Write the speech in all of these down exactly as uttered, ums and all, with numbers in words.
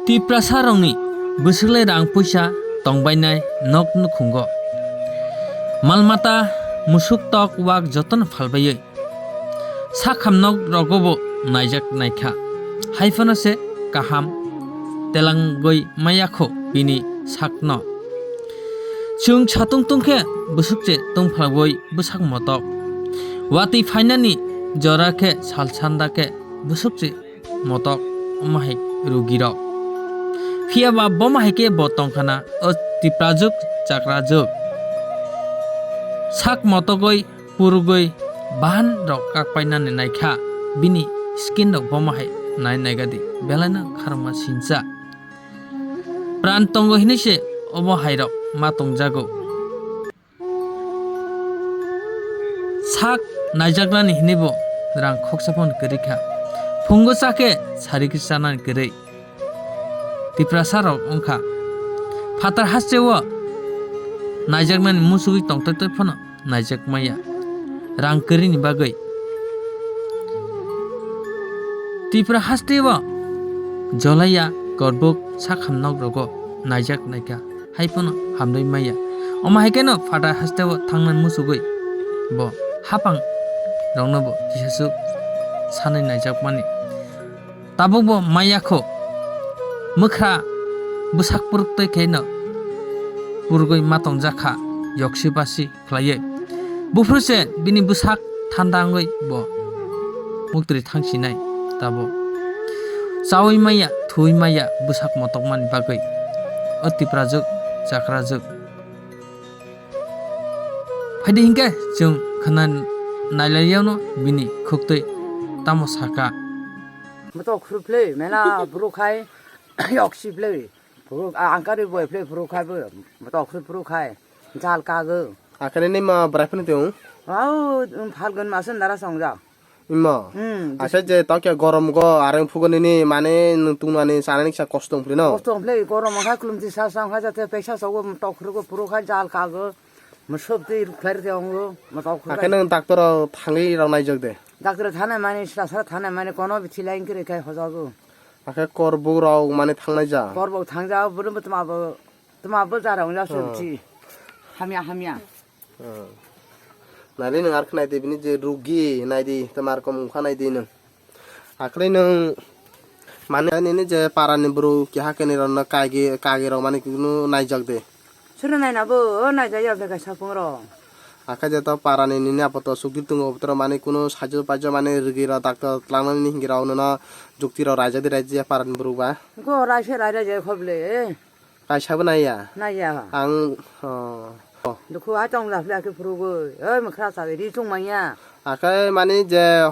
Tiprasa rokni bwswklai rang puisa tongbainai nok nukhungo. Malmata musuk tok wak jotono phalbaiwi. Sakham nok rogo bo naijak naikha. Haiphano se kaham telangwi maya kho bini sakno. Chwng satung tungkhe bwswk se tungphalwi bwsak motok. Watwi phainani jora khe sal sanda khe bwswk se motok omo hai rugirok. Phiya ba bomo hai khe bo tongkhana o Tiprajwk chakrajwk. Sak motogwi purugwi bahan rok kakpainani naikha bini skin rok bomo hai nai naigadi belaino kharma sinsa. Pran tongo hinwi se omo hai rok ma tongjago. Sak naijaknani hinwi bo rang khoksa phano kwrwi kha. Phungo cha khe sari khe chanani kwrwi. Tiprasa rok wngkha phatar hasteo naijaknani muchugwi tongtoi toi phano naijak maya rang kwrwini bagwi. Tipra hasteo jolaiya korbuk sakham nok rogo naijak naikha. Hai phano hamrwi maya. Omo hai kheno phatar hasteo thangnani muchugwi bo hapang rokno bo kisasuk sanwi naijakmani. Tabuk bo maya kho mwkhra bwsak puruk twi kheno purugwi ma tongjak kha yoksi basi khlaiwi. Buphuru se bini bwsak thanda wngwi bo muktri thangsinai tabuk. Chaui maya, thui maya bwsak motokmani bagwi o Tiprajwk chakrajwk. Phaidi hinkhe chwng khna nailaiyano bini khuktwi tamo saka. Motok khuru phlwi mela buru khai yoksi phlwi. Phuru, a, angkari boi phlwi phuru khai bo, motok khru phuru khai, jal kago. Akhani ni ma bwrai phano tong? Au, um, Phalgun masan dara songjak. Imo. Hmm, asa je tokya gorom go, areng phugani ni mane nung tungnani sanani kisa kosto wng phri no? Kosto wng phri, gorom wng kha, klumti sa sa wng kha, jate peksa sogo, motok khru go phuru khai, jal kago. Mosok twi rukhlai rwkhe ongo, motok khru. Akhani nung doctor o thangwi rok naijak de? Doctor o thanai mani, sra sra thanai mani, kono bithi line kwrwi khai hojago. Akhe korbuk rok mani thangnai ja. Korbuk thangja, bwrwi bo twma bo, twma bo jara wngjak se Hmm. bithi. Hamya, hamya. Hmm. Nari nwng arkhe naidi bini je rugi naidi, twma rokom wngkha naidi nwng. Akhe nwng mani nini je parani bwrwi keha kenwi rokno kagi, kagi rok mani kunu naijak de. Sono naina bo, o naijak ya bwkha sapung rok. Akhe je to parani nini apoto sukdi tongo, obotoro mani kunu saijo paijo mani rwgwi rok doctor twlangnani hinwi rok nono jukti rok raijak di raijak ya parani borok ba. Ko raise raijak ya khoble. Kaisa bo naiya. Naiya. Ang, oh. Dukhu ai tong jafle akhe phurugwi. Oi mwkhra sabi ri chung manya. Akhe mani je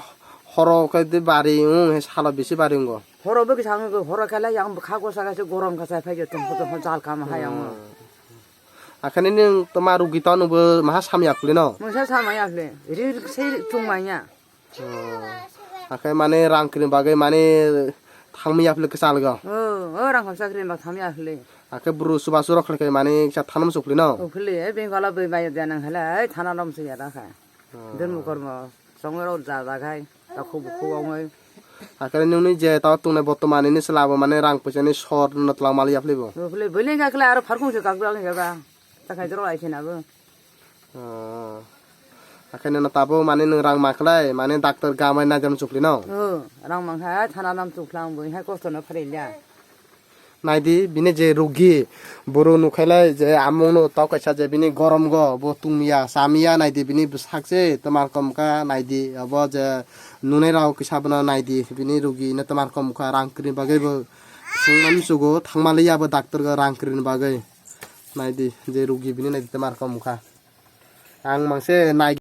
horo khe di bari wng he salo bisi bari wngo. Horo bo kisa wngwi horo khe lai yang bwkha gosa khe gorom khe sai phai je tong photo jal kama hai ang. Hmm. Akhani nwng toma rugi tong nwngbo maha samya phuli no? Mungsa samaya phuli. Ri sei chungmanya. Oh. Akhe mane rang kwrwini bagwi mane thangmaya phuli kwchalgo. Oh, oh, rang khorsa kwrwini bagwi thangmaya phuli. Akhe bru chubachu rok khlai khe mane kisa thanam suk phuli no? Oh, phuli, eh, bengala bwi bai de nang hala, eh, thana lom se ya da kha. Oh. Dermo kormo. Songo rok ja ja khai, takhuk bukhuk ongoi. Akhe nini je tao tongnai botomani ni sela bo mane rang puisa ni sor no twlang mali yapli bo. Bo phule bwle ga kle aro pharkung se kak bwlang ga ba. Ta khai jero ai khena bo. Oh. Akhe no tabo mane nwng rang ma khlai, mane doctor ga mai najam chukli no. Oh, rang mang kha thana nam chuklang bo hai kosto no pharila. Naidi bini je rugi, boro nukhailai je amungno tok kaisa je bini gorom go, bo tungya, samya, naidi bini bwsak se twma rokom kha, naidi obo je nunai rok kisa bono naidi bini rugi no twma rokom kha, rang kwrwini bagwi bo thangmani sugo, thangmaliya bo doctor go rang kwrwini bagwi. Naidi je rugi bini naidi twma rokom kha. Ang mangse nai